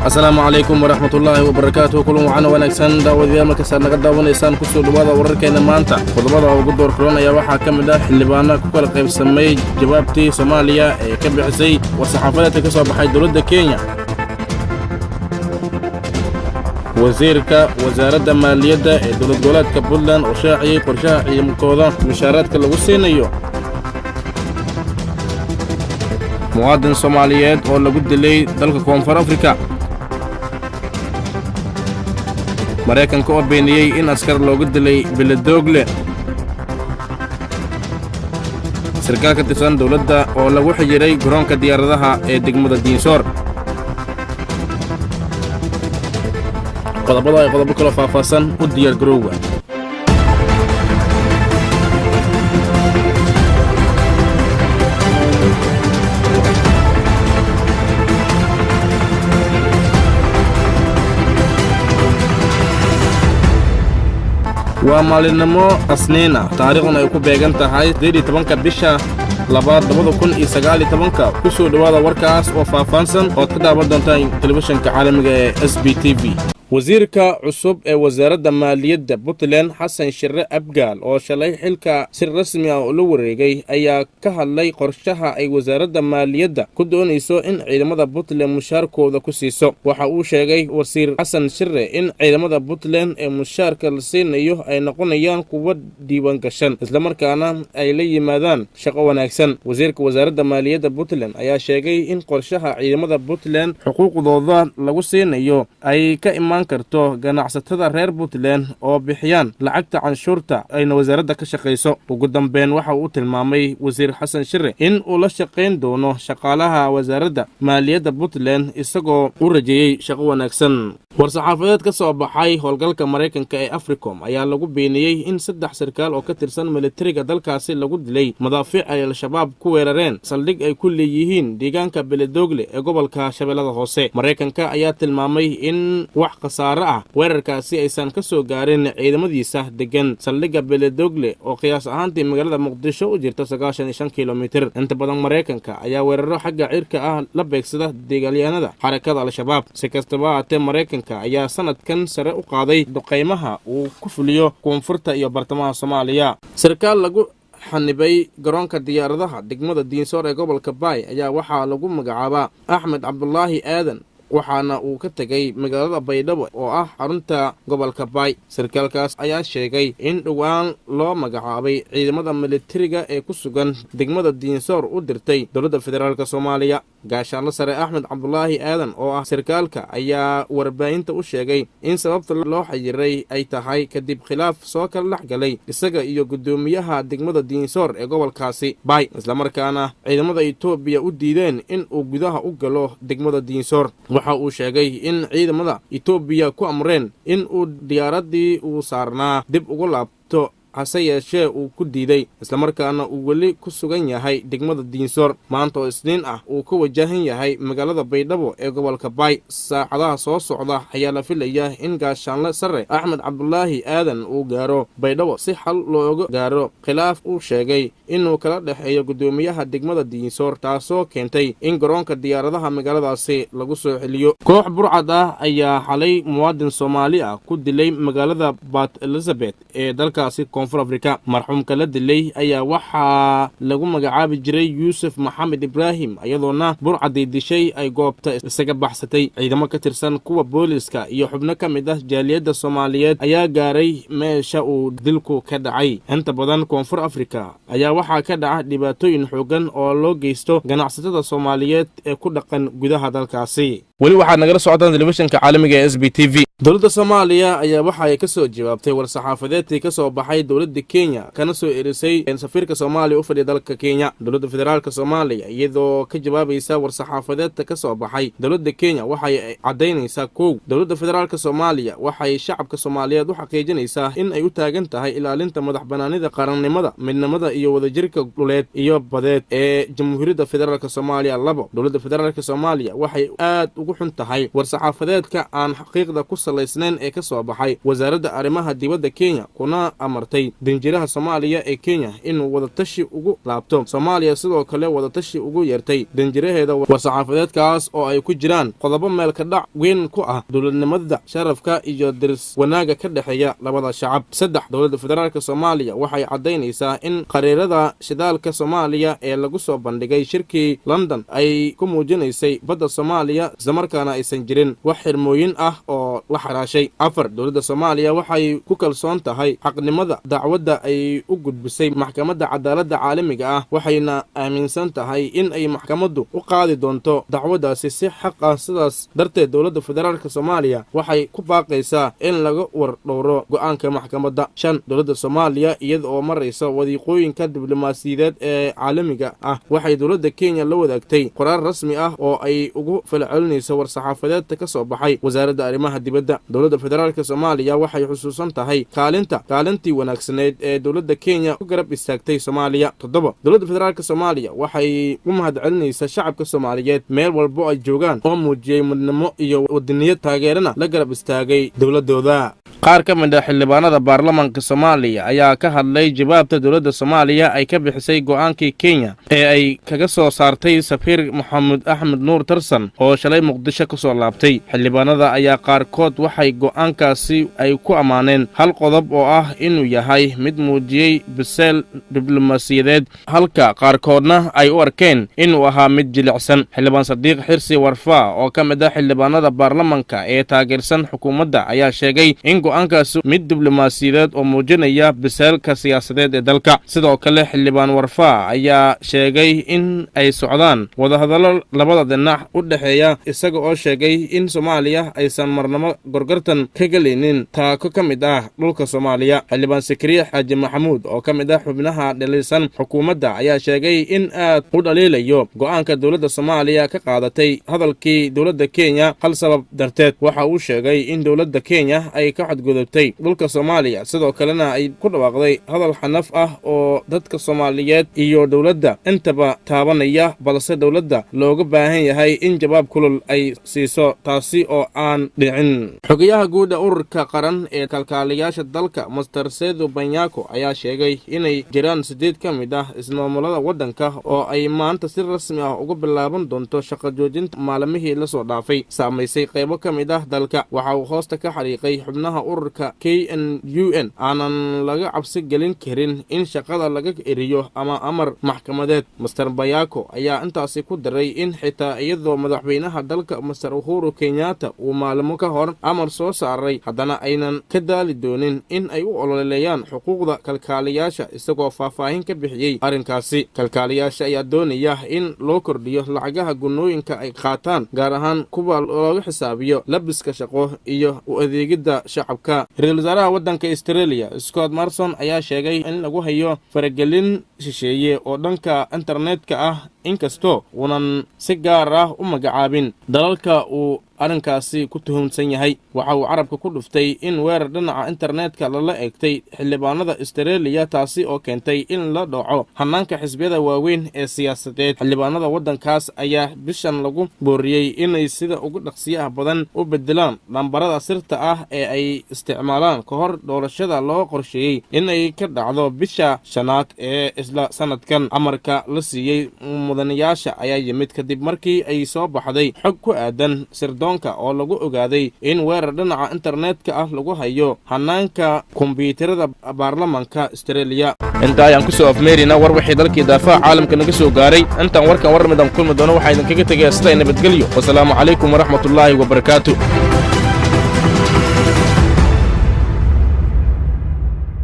Asalaamu calaykum waraxmatullaahi wabarakaatuh. Kulan wacan wanaagsan, daawadayaal, markastaad naga daawanaysaan, kusoo dhowaada wararkeena maanta. Qodobada ugu door kulanaya waxaa ka mid ah xildhibaano ku kala qaybsamay jawaabtii Soomaaliya ee ka bixisay war-saxaafadeedka ka soo baxay dowladda Kenya, wasiirka wasaaradda maaliyadda ee dowlad goboleedka Puntland oo shaaciyey qorshaha ciidankooda mushaaraadka lagu siinayo, muwaadin Soomaaliyeed oo lagu dilay dalka Koonfur Afrika, Maraykanka oo beeniyey in askar loogu dilay Beledoogle, sarkaal ka tirsan dowladda oo lagu xijiray garoonka diyaaradaha ee degmada Diinsoor. Qodobada ay qodobo kaloo faahfaahsan u diyaar garowga. Waa maalinimo Asniin ah, taariikhduna ay ku beegan tahay 18-ka bisha labaad 2019-ka. Ku soo dhowaada warkaas oo faahfaahsan ood ka daawan doontaan telefishinka caalamiga ee SBTV. Wasiirka cusub ee wasaaradda maaliyadda Puntland, Xasan Shire Abgaal, oo shalay xilka si rasmi ah ula wareegay, ayaa ka hadlay qorshaha ay wasaaradda maaliyadda ku doonayso in ciidamada Puntland mushaarkooda ku siiso. Waxa uu sheegay wasiir Xasan Shire in ciidamada Puntland ee mushaarka la siinayo ay noqonayaan kuwo diiwaan gashan, islamarkaana ay la yimaadaan shaqo wanaagsan. Wasiirka wasaaradda maaliyadda Puntland ayaa sheegay in qorshaha ciidamada Puntland xuquuqdooda lagu siinayo ay ka imaan karto ganacsatada reer Puntland oo bixiyaan lacagta canshuurta ayna wasaaradda ka shaqayso. Ugu dambeyn, waxa uu tilmaamay wasiir Xasan Shire in uu la shaqayn doono shaqaalaha wasaaradda maaliyadda Puntland, isagoo u rajeeyey shaqo wanaagsan. War-saxaafadeed ka soo baxay howlgalka Maraykanka ee Africom ayaa lagu beeniyey in saddex sarkaal oo ka tirsan militariga dalkaasi lagu dilay madaafiic ay Al-Shabaab ku weerareen saldhig ay ku leeyihiin deegaanka Beledoogle ee gobolka Shabeellada Hoose. Maraykanka ayaa tilmaamay in wax khasaare ah weerarkaasi aysan ka soo gaarin ciidamadiisa degan saldhigga Beledoogle, oo qiyaas ahaantii magaalada Muqdisho u jirta 95 kilomitir. Inta badan Maraykanka ayaa weeraro xagga cirka ah la beegsada dagaalyahanada xarakada Al-Shabaab. Si kastaba haatee, Maraykanka ayaa sanadkan sare u qaaday duqaymaha uu ku fuliyo koonfurta iyo bartamaha Soomaaliya. Sarkaal lagu xanibay garoonka diyaaradaha degmada Diinsoor ee gobolka Baay ayaa waxaa lagu magacaabaa Axmed Cabdulaahi Aadan, waxaana uu ka tegay magaalada Baydhabo oo ah xarunta gobolka Baay. Sarkaalkaas ayaa sheegay in dhowaan loo magacaabay ciidamada militariga ee ku sugan degmada Diinsoor u dirtay dowladda federaalk Soomaaliya. Gaashaanlo sare Axmed Cabdulaahi Aadan oo ah sarkaalka ayaa warbaahinta u sheegay in sababta loo xayiray ay tahay kadib khilaaf soo kala dhex galay isaga iyo guddoomiyaha degmada Diinsoor ee gobolkaasi Baay, islamarkaana ciidamada Etoobiya u diideen in uu gudaha u galo degmada Diinsoor. Waxa uu sheegay in ciidamada Etoobiya ku amreen in uu diyaaraddii uu saarnaa dib ugu laabto, hase yeeshee uu ku diiday, islamarkaana uu weli ku sugan yahay degmada Diinsoor. Maanta oo Isniin ah uu ka wajahan yahay magaalada Baydhabo ee gobolka Baay. Saacadaha soo socda ayaa la filayaa in gaashaanle sare Axmed Cabdulaahi Aadan uu gaaro Baydhabo si xal looga gaaro khilaaf uu sheegay inuu kala dhexeeyo guddoomiyaha degmada Diinsoor, taasoo keentay in garoonka diyaaradaha magaaladaasi lagu soo celiyo. Koox burcad ah ayaa xalay muwaadin Soomaali ah ku dilay magaalada Bat Elizabeth ee dalkaasi Koonfur Afrika. Marxuumka la dilay ayaa waxaa lagu magacaabi jiray Yuusuf Maxamed Ibraahim, iyadoona burcadii dishay ay goobta isaga baxsatay. Ciidamo ka tirsan kuwa booliska iyo xubno ka mid ah jaaliyadda Soomaaliyeed ayaa gaaray meesha uu dilku ka dhacay. Inta badan Koonfur Afrika ayaa waxaa ka dhaca dhibaatooyin xoogan oo loo geysto ganacsatada Soomaaliyeed ee ku dhaqan gudaha dalkaasi. Weli waxaad nagala socotaan telefishinka caalamiga ee SBTV. Dowladda Soomaaliya ayaa waxa ay ka soo jawaabtay war-saxaafadeedkii ka soo baxay dowladda Kenya, kana soo erisay safiirka Soomaaliya u fadhiya dalka Kenya. Dowladda federaalk Soomaaliya, iyadoo ka jawaabaysa war-saxaafadeedka ka soo baxay dowladda Kenya, waxay caddaynaysaa: kow, dowladda federaalk Soomaaliya waxay shacabka Soomaaliyeed u xaqiijinaysaa in ay u taagan tahay ilaalinta madax banaanida, qarannimada, midnimada iyo wadajirka dhuleed iyo badeed ee Jamhuuriyadda Federaalk Soomaaliya. Labo, dowladda federaalk Soomaaliya waxay aad ugu xun tahay war-saxaafadeedka aan xaqiiqda ku salaysnayn ee ka soo baxay wasaaradda arrimaha dibadda Kenya, kuna amartay danjiraha Soomaaliya ee Kenya inuu wadatashi ugu laabto Soomaaliya. Sidoo kale wadatashi ugu yeertay danjiraheeda. War-saxaafadeedkaas oo ay ku jiraan qodobo meel ka dhac weyn ku ah dowladnimada, sharafka iyo diris wanaagga ka dhexeeya labada shacab. 3, dowladda federaalka Soomaaliya waxay caddaynaysaa in khariirada shidaalka Soomaaliya ee lagu soo bandhigay shirkii London ay ku muujinaysay badda Soomaaliya, islamarkaana aysan jirin wax xirmooyin ah oo la xaraashay. 4, dowladda Soomaaliya waxay ku kalsoon tahay xaqnimada dacwadda ay u gudbisay maxkamadda cadaaladda caalamiga ah, waxayna aaminsan tahay in ay maxkamaddu u qaadi doonto dacwaddaasi si xaq ah. Sidaas darteed dowladda federaalka Soomaaliya waxay ku baaqaysaa in laga war dhowro go'aanka maxkamadda. 5, dowladda Soomaaliya iyada oo maraysa wadiiqooyinka diblomaasiyadeed ee caalamiga ah waxay dowladda Kenya la wadaagtay qoraal rasmi ah oo ay ugu falcelinayso war-saxaafadeedka ka soo baxay wasaaradda arrimaha dibadda. Dowladda federaalka Soomaaliya waxay xusuusan tahay kaalintii wanaagsaneyd ee dowladda Kenya ku garab istaagtay Soomaaliya. 7, dowladda federaalka Soomaaliya waxay u mahadcelinaysaa shacabka Soomaaliyeed meel walbo ay joogaan oo muujiyey midnimo iyo wadaniyad, taageerana la garab istaagay dowladooda. Qaar ka mid ah xildhibaanada baarlamaanka Soomaaliya ayaa ka hadlay jawaabta dowladda Soomaaliya ay ka bixisay go'aankii Kenya ee ay kaga soo saartay safiir Maxamed Axmed Nuur Tarsan oo shalay Muqdisho ku soo laabtay. Xildhibaanada ayaa qaarkood waxay go'aankaasi ay ku ammaaneen hal qodob oo ah inuu yahay mid muujiyey biseel diblomaasiyadeed, halka qaarkoodna ay u arkeen inuu ahaa mid jilicsan. Xildhibaan Sadiiq Xirsi Warfaa oo ka mid ah xildhibaanada baarlamaanka ee taageersan xukuumadda ayaa sheegay in go'aankaasi mid diblomaasiyadeed oo muujinaya biseelka siyaasadeed ee dalka. Sidoo kale xildhibaan Warfaa ayaa sheegay in ay socdaan wadahadallo labada dhinac u dhexeeya, isaga oo sheegay in Soomaaliya aysan marnamo gorgortan ka gelaynin taako ka mid ah dhulka Soomaaliya. Xildhibaan Sakariya Xaaji Maxamuud oo ka mid ah xubnaha dhaliilsan xukuumadda ayaa sheegay in aad u dhaliilayo go'aanka dowladda Soomaaliya ka qaadatay hadalkii dowladda Kenya hal sabab darteed. Waxa uu sheegay in dowladda Kenya ay ka xadgudubtay dhulka Soomaaliya, sidoo kalena ay ku dhawaaqday hadal xanaf ah oo dadka Soomaaliyeed iyo dowladda intaba taabanaya, balse dowladda looga baahan yahay in jawaab kulul ay siiso, taasi oo aan dhicin. Xogayaha guud ee ururka qaran ee kalkaaliyaasha dalka Master Sedu Banyako ayaa sheegay inay jiraan 8 ka mid ah ismaamulada waddanka oo ay maanta si rasmi ah uga bilaaban doonto shaqo joojinta maalmihii la soo dhaafay saamaysay qaybo ka mid ah dalka. Waxa uu hoosta ka xariiqay xubnaha ururka KNUN aanan laga cabsi gelin karin in shaqada laga eriyo ama amar maxkamadeed. Master Bayako ayaa intaasi ku daray in xitaa iyadoo madaxweynaha dalka Master Uhuru Kenyatta uu maalmo ka hor amar soo saaray, haddana aynan ka daali doonin in ay u ololeeyaan xuquuqda kalkaaliyaasha, isagoo faahfaahin ka bixiyey arrinkaasi. Kalkaaliyaasha ayaa doonaya in loo kordhiyo lacagaha gunnooyinka ay qaataan, gaar ahaan kuwa looga xisaabiyo labiska shaqo iyo u adeegidda shacabka. Ra-iisul wasaaraha waddanka Australia Scott Morrison ayaa sheegay in lagu hayo faragelin shisheeye oo dhanka internetka ah, inkastoo uunan si gaar ah u magacaabin dalalka uu arrinkaasi ku tuhunsan yahay. Waxa uu carabka ku dhuftay in weerar dhinaca internetka lala eegtay xildhibaanada Australia, taasi oo keentay in la dhaco hanaanka xisbiyada waaweyn ee siyaasadeed. Xildhibaanada waddankaas ayaa bishan lagu booriyey inay sida ugu dhaqsiyaha badan u bedelaan lambarada sirta ah ee ay isticmaalaan ka hor doorashada loo qorsheeyey in ay ka dhacdo bisha 5aad ee isla sanadkan. Amarka la siiyey mudanayaasha ayaa yimid kadib markii ay soo baxday xog ku aadan sirdoonka oo lagu ogaaday in weerar dhinaca internetka ah lagu hayo hanaanka kombiyuutarada baarlamaanka Australia. Inta ayaan kusoo afmeerina war wixii dalkii daafaha caalamka naga soo gaaray. Intaan warkan war midaan kulmi doono waxaa idinkaga tegaya sidaa nabadgelyo. Wasalaamu calaykum waraxmatullaahi wabarakaatu.